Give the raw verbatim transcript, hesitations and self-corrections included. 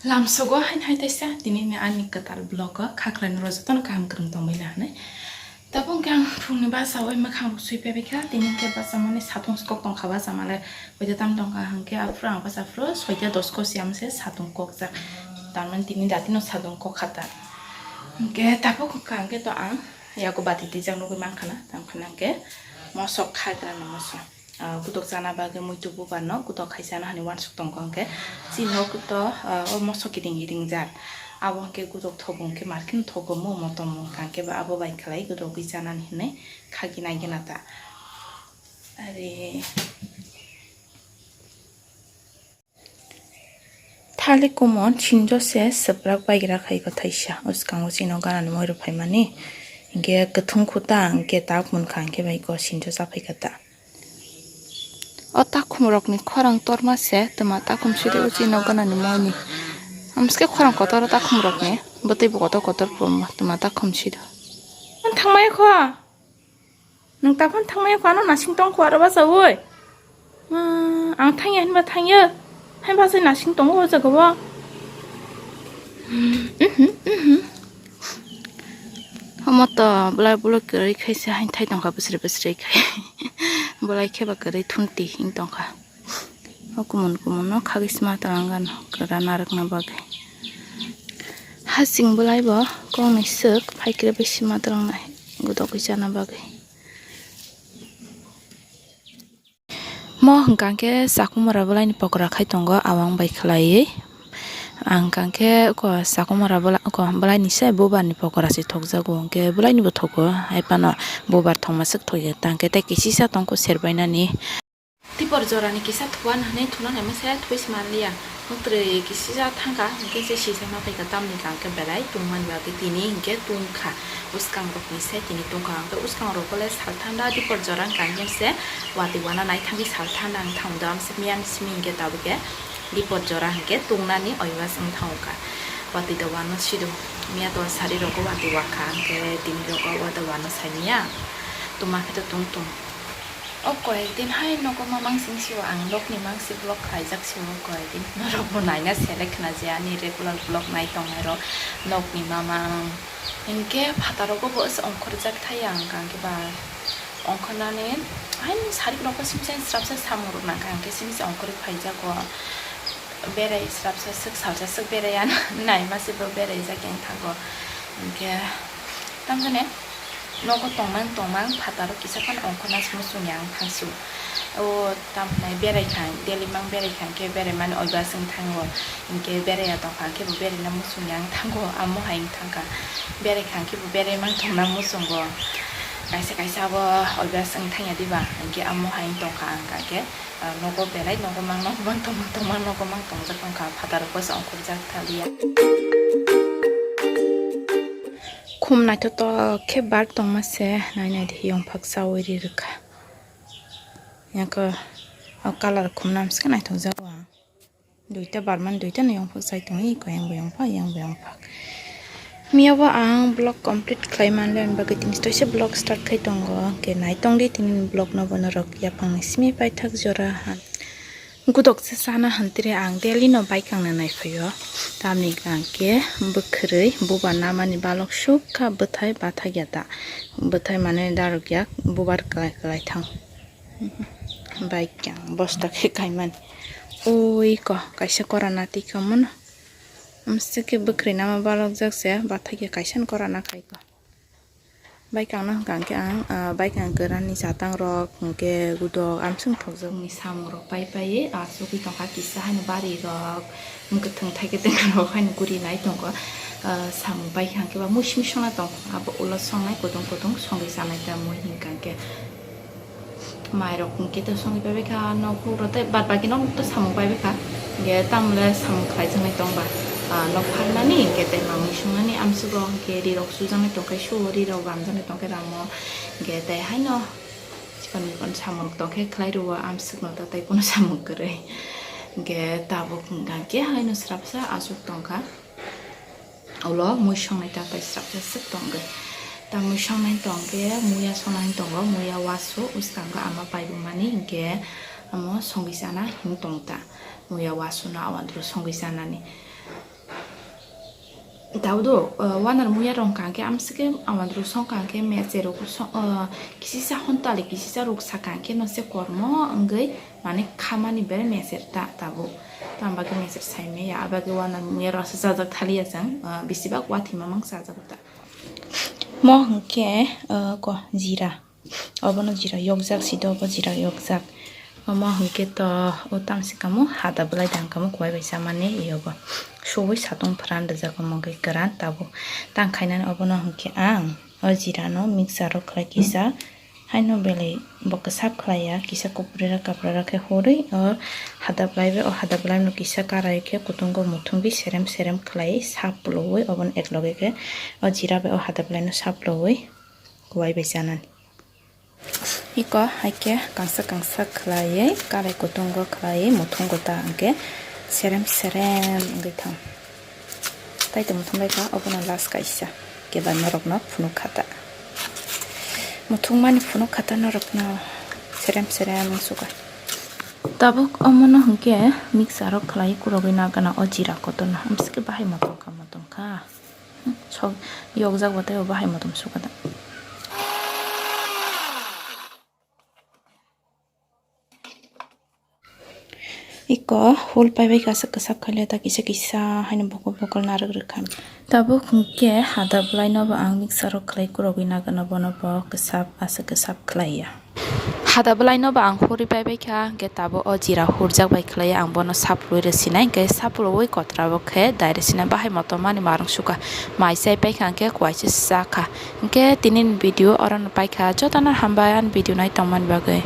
Lamsogo hain hai taisa, tini ni ani kwtal vlog o khaklai no jotono kaham kwrwng tongbai na hinwi. Tabuk hwnkhe ang phungni basa oi mwkhang rok sui paibai kha, tini hwnkhe basa mani satung kok tongkha, basa male oida tam tongkha hwnkhe aphuru ang basa aphuru soita dos ko siyam se satung kokjak. Tamani tini dati no satung kok kha ta. Hwnkhe tabuk hwnkha hwnkhe to ang yago bati twijak nugwi mankha na, tamo hwnkhe mosok khagra ni mosok. Ah, gutok chana bagwi muitu bubar no gutok khai chana hinwi uansuk tongo hwnkhe chini nok to, ah, o moso kiting kiting jat. Abo hwnkhe gutok thogo hwnkhe market thogo mo motom hwnkha hwnkhe ba abo bai khlai gutok gwi chanani hinwi khagwi nai gana ta. Ari. Thali kumon sinjo se swprak baigra khai ko thaisa, uskango chino ganani moi rok phaimani, hinkhe kwthung khuta hinkhe tak munkha hinkhe bai ko sinjo chaphai kha ta. O takhum rokni khorang torma se twma takhum sidi o chino ganani moi ni. Amske khorang kotor o takhum rokni, bwtwi bo kotor kotor puma twma takhum sido. Thangmai kho. Nwng taphano thangmaya kho, ano nasing tong kho aro bachaui. Ah, ang thangya hinba thangya. Hain bachai nasing tongo o jaga o. Mhm, mhm. Omo to belai belai kwrwi khai se hain thai tongkha bwswrwi bwswrwi khai. Belai khe ba kwrwi thunti hing tongkha. O kumun kumun no khagwi sima twlang gano kwra narwkna bagwi. Hasing bwlai bo kokni swk phaikrwi bai sima twlangnai, gudogwi chana bagwi. Mo hwnkha khe chakumara bwlaini pokora khai tongo, awang bai khlaiwi. Ang hwnkha khe oko chakumara bwla-, oko bwlaini se bubarni pokora se thokjago, hwnkhe bwlaini bo thogo, hai phano bubar thokma swk thokya, tang khe tei kisisa tongkho serbainani. Tipor jorani kisa thuan hinwi thunang naima se thuis manliya. Mwtrwi kisisa thangkha, hinkhe se sisa ma phaikha, tamni hwnkhe belai tungmani bagwi tini hinkhe tungkha. Bwskangrokni se tini tungkha, hinkhe bwskangrok le sal thanda tipor jora hwnkha hinkhe se watwi wana naithangwi sal thanda wng thangdo, amse miyang simi hinkhe tabukhe tipor jora hinkhe tungnani oiwas wng thangkha. Watwi do wano sido, miya do sari rogo watwi wakha, hinkhe tini rogo wado wano saimiya, tuma khe to tungtung. O koyekdin hai nogo mamang sing sio ang nokni mangsi vlog khlaijak sio koyekdin. Norok bo naina selek khna je ani regular vlog nai tongnai rok nokni mamang. Hinkhe phataro go bo se ongkhorjak thai ang kang khe ba ongkhornani hai sarik rok bo simsai srapsa samung rok nang kang khe simsai ongkhorwi phaijago. Berai srapsa swk salsa swk berai ano naima se bo berai jak yang thango. Hinkhe tamjani. Nogo tongmang tongmang phataro kisa phano ongkhorna se muchung ya ang thangsu. O tamhinai berai kha, daily mang berai kha, hinkhe berai mani oiba se wng thango. Hinkhe berai ya tongkha, hinkhe bo berai na muchung ya ang thango, amo hai wng thangkha. Berai kha, hinkhe bo berai mang tongna muchungo. Kaisa kaisa abo oiba se wng thangya diba, hinkhe amo hai wng tongkha ang kha khe. Ah, nogo belai nogo mang, nogo mang tongmang, tongmang, nogo mang tongjak tongkha, phataro kosa ongkhorjak thaliya. Khum naithotok khe bar tongma se, nai nai di yongphak chaui ri rwkha. Yako o colour khum namsike naithokjago ang. Duita barman duita no yongphak chai tongo, iko yang bo yongphak, yang bo yongphak. Miyabo ang vlog complete khlai manle, ani bagwi tini stoisa vlog start khai tongo. Hwnkhe nai tongdi tini vlog no, bono rok yaphang ni simi paithak jora han. Gudok se sana hantire ang daily no bike ang na nai phaio. Tamni hwnkhe bwkhwrwi bubar namani balok sukha bwthai bathak ya ta. Bwthai mane darok ya bubar kwlai kwlai thang. Bike ang bosta khe kaimani. Oi ko kaisa kora nati kha mano. Amsike bwkhwrwi nama balokjak se, bathai khe kaisa ni kora na khai ko. Bike ang no hwnkha hwnkhe ang, ah, bike ang kwran ni chatang rok, hwnkhe gudok amswng thokjak ni samung rok pai pai, ah, chugwi tongkha kisa haino bari rok, mwkhwthwng thai kwtwng rok haino guri nai tongo. Ah, samung pai kha hwnkhe ba muising songna tong, abo ulo songnai kutung kutung songwi chanai ta mui hwnkha hwnkhe. Mairok hwnkhe to songwi paibai kha, nok hukrok tei bad baki nok to samung paibai kha. Hwnkhe tamle samung khlaijaknai tongba, ah, nok pharnani hwnkhe tei mamui songnani amswk rok hwnkhe rirok sujaknai tongkhe suo, rirok ramjaknai tongkhe ramo. Hwnkhe tei haino chikon mikon samung rok tongkhe khlai rwo amswkno ta tei kunu samung kwrwi. Hwnkhe tabuk hwnkha khe haino srapsa achuk tongkha. Ulo mui songnai ta pai srapsa swk tongwi. Ta mui songnai tongkhe muya songnai tongo, muya wasu uskango ama paibumani hinkhe amo songwi chana hing tongta. Muya wasu no awandru songwi chanani. Taudo, uh, wanar muya rong kangke amsike awan ruk song kangke meche ruk song, uh, kisisa hontali kisisa ruk sa kangke no se kormo wngwi mane khamani bere mecher ta tabo. Tamo bagwi mecher sai meya, abagwi wanar muya rok se chajak thaliya chang, uh, bisibak wathima mang chajak ta. Mo hwnkhe, uh, ko jira. Obono jira yokjak, sida obo jira yokjak. Omo hwnkhe to o tamsi kamo hada bwlai dang kamo kuwai bai chamani yogo. Subui satung pran rijak omo hwnkhe kwran tabuk. Tang khainani obono hwnkhe ang o jirano mixer o khlai kisa haino belai bo kwsap khlaiya, kisa kupri ra kapra ra khe hurwi o hada bwlai bai o hada bwlai no kisa karai khe kutungo muthungwi serem serem khlai sap pulugwi obono ekloge khe o jira bai o hada bwlai no sap pulugwi kuwai bai chanani. Iko haikhe kangsa kangsa khlaiwi, karai kutungo khlaiwi, muthungo ta hwnkhe serem serem wngwi thang. Tai tongmo thangbai kha, obono last kaisa keba norokno phunuk kha ta. Muthungmani phunuk kha ta norokno serem serem wng suka. Tabuk omono hwnkhe mixer o khlaiwi kurogwi nagana o jira kotorno, amsike bahai motom kha, motom kha. Sok yokjak bo tei bo bahai motom suka da. Iko hul paibai kasa kwsak khaile ta kisa kisa haino bokol bokol narwk rwkha. Tabuk hwnkhe hada bwlaino bo ang mixer o khlai kurogwi nagana bono bo kwsap asa kwsap khlaiya. Hada bwlaino bo ang hurwi paibai kha, hwnkhe tabuk o jira hurjak bai khlaiwi ang bono saplui rw sinai, hwnkhe saplui kotra bo khe dai rw sinai, bahai motom mani marwng sukha, mai chai paikha, hwnkhe kuaisa chakha. Hwnkhe tini ni video orono paikha, jotono hambai ani video nai tongmani bagwi.